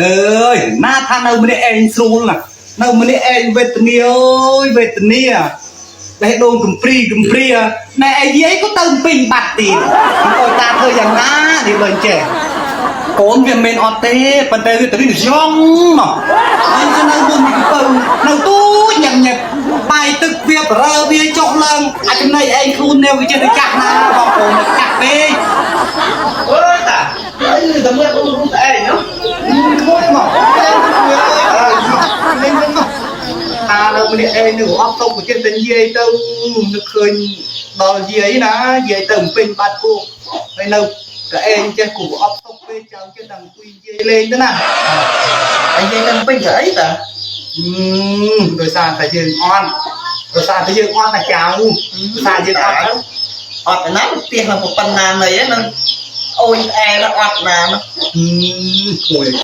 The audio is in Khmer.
អើយណាថានៅម្នាក់ឯងស្រួលណានៅម្នាក់ឯងវេទនាអើយវេទនាបេះដូងកំព្រីកំព្រាណែឯយាយក៏ទៅពេញបាត់ទៀតអើយតាធ្វើយ៉ាងណានេះបើអញ្ចេះកូនវាមិនអត់ទេប៉ុន្តែវាទៅវិញយ៉ងមកអញទៅនៅមុនពីពៅនៅទូចញ៉ាំញ៉ាំបាយទឹកវាប្រើវាចុះឡើងអាចចំណៃឯងខ្លួននេះវាចេះតែចាស់ណាបងប្អូនចាស់ពេក អើយតាអីតែមើលអូនរុំតែឯងណោះ ក្មួយមកលេងវិញមកតានៅម្នាក់ឯងនឹងអត់ទុកទៅចេះតែនិយាយទៅនឹកឃើញដល់យាយណាយាយទៅពេញបាត់គូហើយនៅតែឯងចេះគូអត់ទុកពេកចៅចេះតែអង្គុយនិយាយលេងទៅណា អីនិយាយតែពេញទៅអីតា ដោយសារតែយើងអន់ដោយសារតែយើងអន់តែចៅដោយសារយើងអត់ទៅ អត់ណាផ្ទះឡើងប៉ុណ្ណានៃហ្នឹងអូនអែអត់ណា ក្មួយ